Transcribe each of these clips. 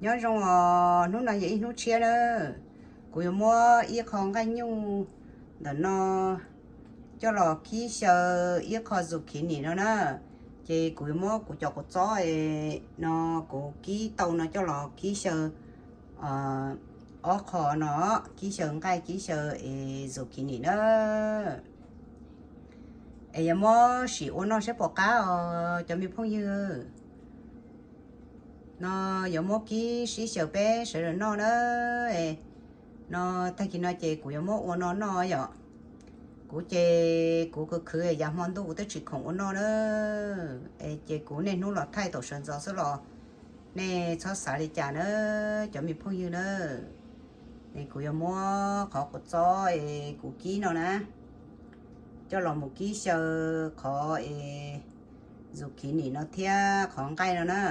Nyob zoo os, hnub no yog ib hnub tshiab na. Kuv yuav muab ib qho nqaij nyuj ntawm no coj los kib xyaw ib qho zucchini no na. Ces kuv yuav muab kuv cov quav txob no kuv kib tau no coj los kib xyaw ob qho no, kib xyaw nqaij kib xyaw es zucchini na. Es yuav muab sim ua noj saib puas qab os cov me phooj ywg. No yuav muab kib sib xyaw peb sawv daws noj na. No tag kis no ces kuv yuav muab ua no noj yom. Kuv ces kuv khwv khwv yav hmo ntuj kuv twb tsis khoom ua noj na. Ces kuv niaj hnub los thaij tam sawv ntxov xwb los nej txhob xav li cas na cov me phooj ywg na. Es kuv yuav muab qhov quav txob es kuv kib no na coj los mus kib xyaw qhov es zucchini no thiab qhov nqaij no na.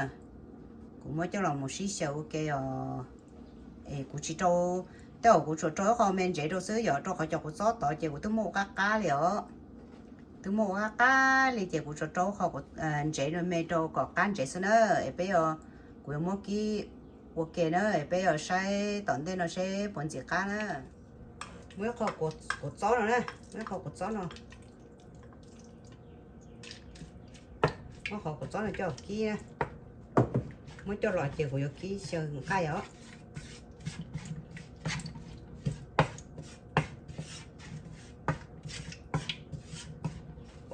Kuv muab coj los mus sib xyaw ua ke os. Es kuv tsis rau, tej zaum kuv tsuas rau ib qho me ntsev rau xwb yom, rau qhov cov quav txob tod ces kuv twb muab ua qab qab li os. Twb muab ua qab qab li ces kuv tsuas rau ib qho ntsev me rau kom qab ntsev xwb na. Es peb yuav, kuv yuav muab kib ua ke na, es peb yuav saib tom ntej no seb puas ntxim qab na. Muab ib qho quav txob no na, muab ib qho quav txob no, muab qhov quav txob no coj kib na. Muab coj los ces kuv yuav kib xyaw nqaij os.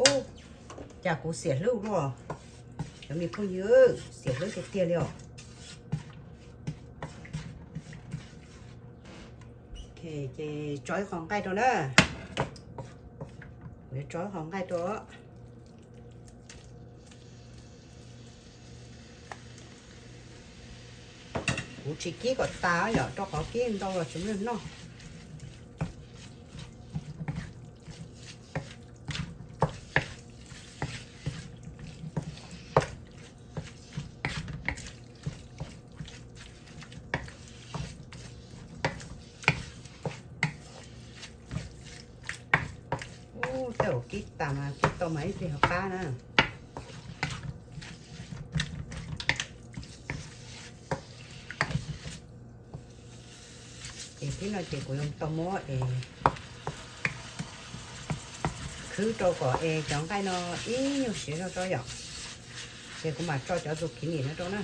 Ub, cas kuv xiam hlwb luaj, cov me phooj ywg, xiam hlwb tiag tiag li os. Ces tso ib qho nqaij rau na. Kuv yuav tso ib qho nqaij rau. Kuv tsis kib kom tas yom, rau qhov kib ntau los tsis muaj noj. Ub, tej zaum kib tas mas kib tau mas ib pliag ho qab na. Ces thib no ces kuv yuav tau muab es khwb rau kom es cov nqaij no ib nyuag siav zog tso yom. Ces kuv mam tso cov zucchini no rau na.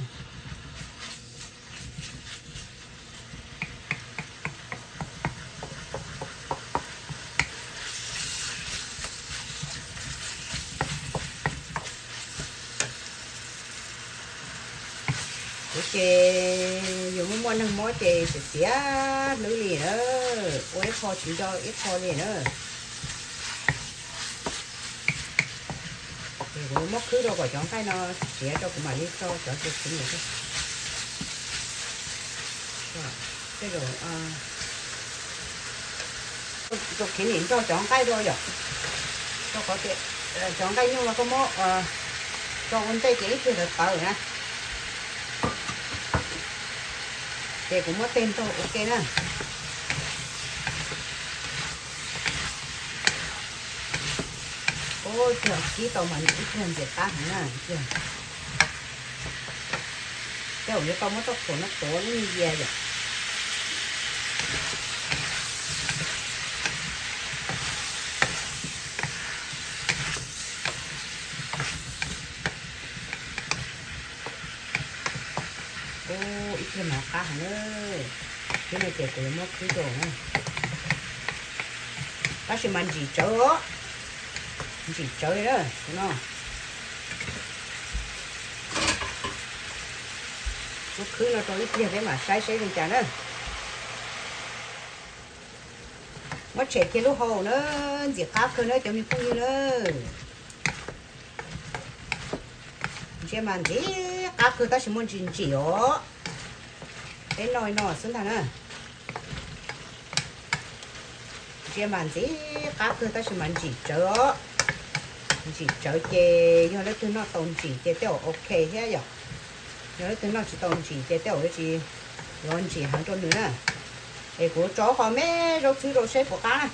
Kuv ces yus muaj muaj neeg mob ces xiav xiav hlwb li na, ua ib qho tsis nco ib qho li na. Ces kuv yuav muab khwb rau kom cov nqaij no siav rau kuv mam li tso cov zucchini. Tej zaum zucchini nrog cov nqaij dua yom, rau qhov tias cov nqaij nyuj no koj muab tso ua ntej ces ib pliag lawv tawv na. Ces kuv muab teg nrog ua ke na. Ub, ib pliag kib tau mas ib pliag ntxim qab heev na. Tej zaum yuav tau muab txoj phuam no tuav lub me yias yom. Ub, ib pliag mas qab heev na. Ib no ces kuv yuav muab khwb rau na. Tab sis mas ntsim tsawv os, ntsim tsawv li na no. Muab khwb no rau ib pliag peb mam saib seb zoo cas na. Muab tshem kiag lub hau na, ntxim qab kawg na cov me phooj ywg na. Ntsia mas ntxim qab kawg tab sis muaj ntsim ntsim os. Peb noj li no xwb ntag na. Ntsia mas ntxim qab kawg tab sis mas ntsim tsawv os. Ntsim tsawv ces yog leej twg noj tau ntsim ces tej zaum ok thiab yom. Yog leej twg noj tsis tau ntsim ces tej zaum yuav tsis, yuav ntsim heev rau nws na. Es kuv tso qho me zaub txhwb rau seb puas qab na.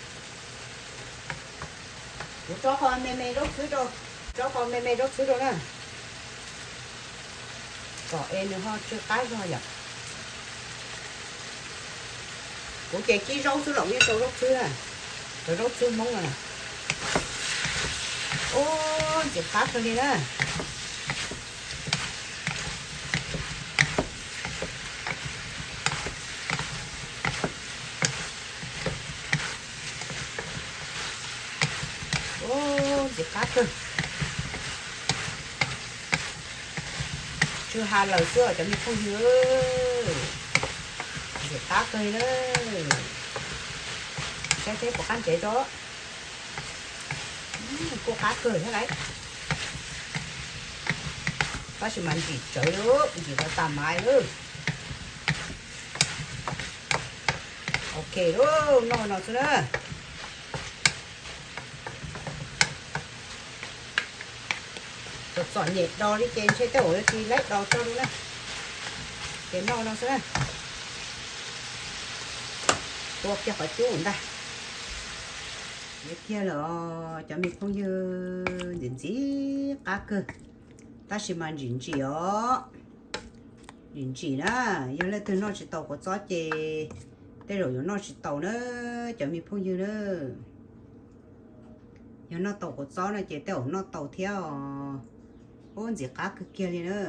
Kuv tso qho me me zaub txhwb rau, tso qho me me zaub txhwb rau na, kom es nws ho tsw qab zog yom. Kuv ces kib zaub xwb los yeej tau zaub txhwb, cov zaub txhwb Hmoob no. Ub, ntxim qab kawg li na. Ub, ntxim qab kawg. Tsw ha lawm xwb os cov me phooj ywg. Ntxim qab kawg li na. Saib seb puas qab ntsev tso. Kuj qab kawg thiab lauj. Tab sis mas ntsim tsawv li, ntsim tau tas maiv lawm. Ok, noj no xwb na. Txom txom nyem do li ces ntshe tej zaum yuav tsis laib do tso li na. Ces noj no xwb na. Tua kiag qhov cub ntag. Yuav kiag lawm os cov me phooj ywg, ntxim ntxim qab kawg, tab sis mas ntsim ntsim os. Ntsim ntsim na, yog leej twg noj tsis tau kua txob ces tej zaum yuav noj tsis tau na cov me phooj ywg na. Yog noj tau kua txob no ces tej zaum noj tau thiab os. Ub, ntxim qab kawg kiag li na.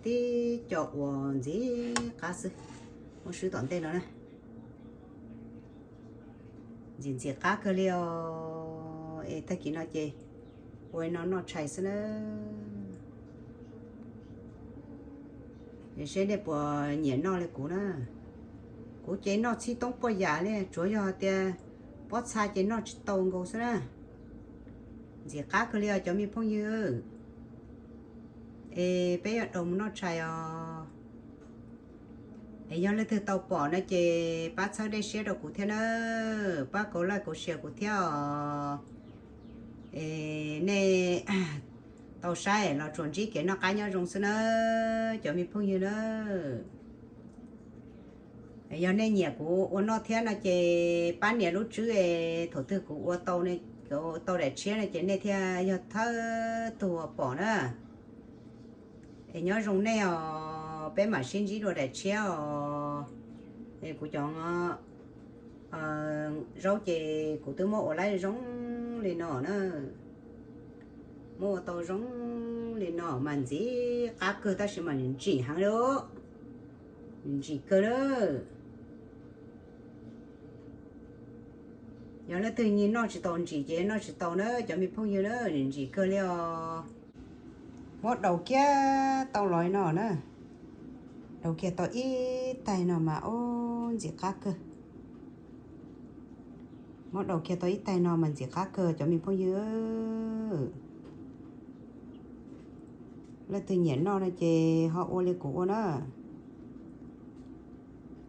Tib co uas ntxim qab xwb, muab swb tom ntej no na. Ntxim ntxim qab kawg li os. Es tag kis no ces ua no noj tshais xwb na. Seb nej puas nyiam noj li kuv na. Kuv ces noj txhib toob puaj yam li, tsuav yog tias pob txha ces noj tsis tau nkaus xwb na. Ntxim qab kawg li os cov me phooj ywg. Es peb yuav daus mus noj tshais os. Es yog leej twg tau pom no ces pab txhawb dej siab rau kuv thiab na, pab kauv like kauv share kuv thiab os. Es nej tau saib los tsuas ntsib kev noj qab nyob zoo xwb na, cov me phooj ywg na. Yog nej nyiam kuv ua noj thiab no ces pab nias lub tswb es thaum twg kuv ua tau, tau daim tshiab no ces nej thiaj yog thawj tug uas pom na. Es nyob zoo nej os, peb mam sib ntsib dua daim tshiab os. Es kuv cov zaub ces kuv twb muab ua laib zoo li no na. Muab ua tau zoo li no mas ntxim qab kawg tab sis mas ntsim heev li. Ntsim kawg na. Yog leej twg nyiam noj tsis tau ntsim ces noj tsis tau na cov me phooj ywg na, ntsim kawg li os. Muab daus kiag tau los no na. Daus kiag tau ib taig no mas ub ntxim qab kawg. Muab daus kiag tau ib taig no mas ntxim qab kawg cov me phooj ywg. Leej twg nyiam noj no ces ho ua li kuv ua na.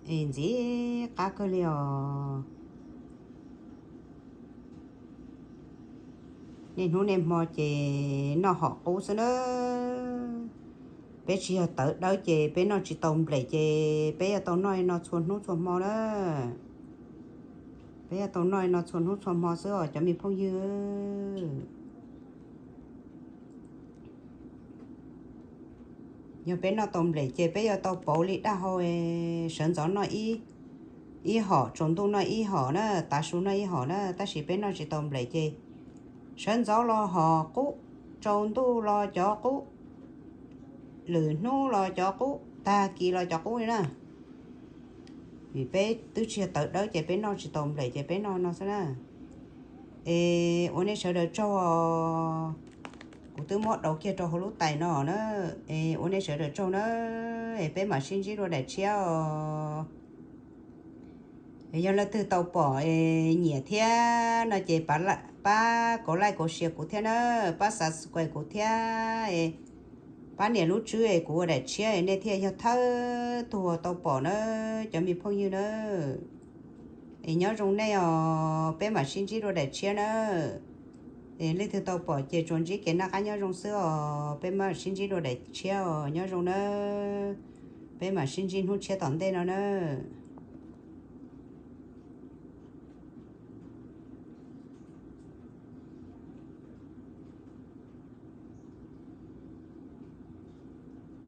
Es ntxim qab kawg li os. Niaj hnub niaj hmo ces noj hom qub xwb na. Peb tsis yog tawv dawb ces peb noj tsis tau nplej ces peb yuav tau noj no txhua hnub txhua hmo na. Peb yuav tau noj no txhua hnub txhua hmo xwb os cov me phooj ywg. Yog peb noj tau nplej ces peb yuav tau pauv li daj hau, sawv ntxov noj ib hom, tsaus ntuj noj ib hom na, tav su noj ib hom na, tab sis peb noj tsis tau nplej ces sawv ntxov los hom qub, tsaus ntuj los cov qub, lwm hnub los cov qub, tag kis los cov qub li na. Vim peb twb tsis yog tawv dawb ces peb noj tsis tau nplej ces peb noj no xwb na. Es ua nej sawv daws tsaug os. Kuv twb muab daus kiag rau hauv lub tais no na. Es ua nej sawv daws tsaug na. Es peb mam sib ntsib dua daim tshiab os. Yog leej twg tau pom nyiam thiab no ces pab kauv like kauv share kuv thiab na, pab subscribe kuv thiab, pab nias lub tswb es kuv ua daim tshiab nej thiaj yog thawj tug uas tau pom na, cov me phooj ywg na. Es nyob zoo nej os, peb mam sib ntsib dua daim tshiab na. Es leej twg tau pom ces tsuas ntsib kev noj qab nyob zoo xwb os, peb mam sib ntsib dua daim tshiab os, nyob zoo na. Peb mam sib ntsib hnub tshiab tom ntej no na.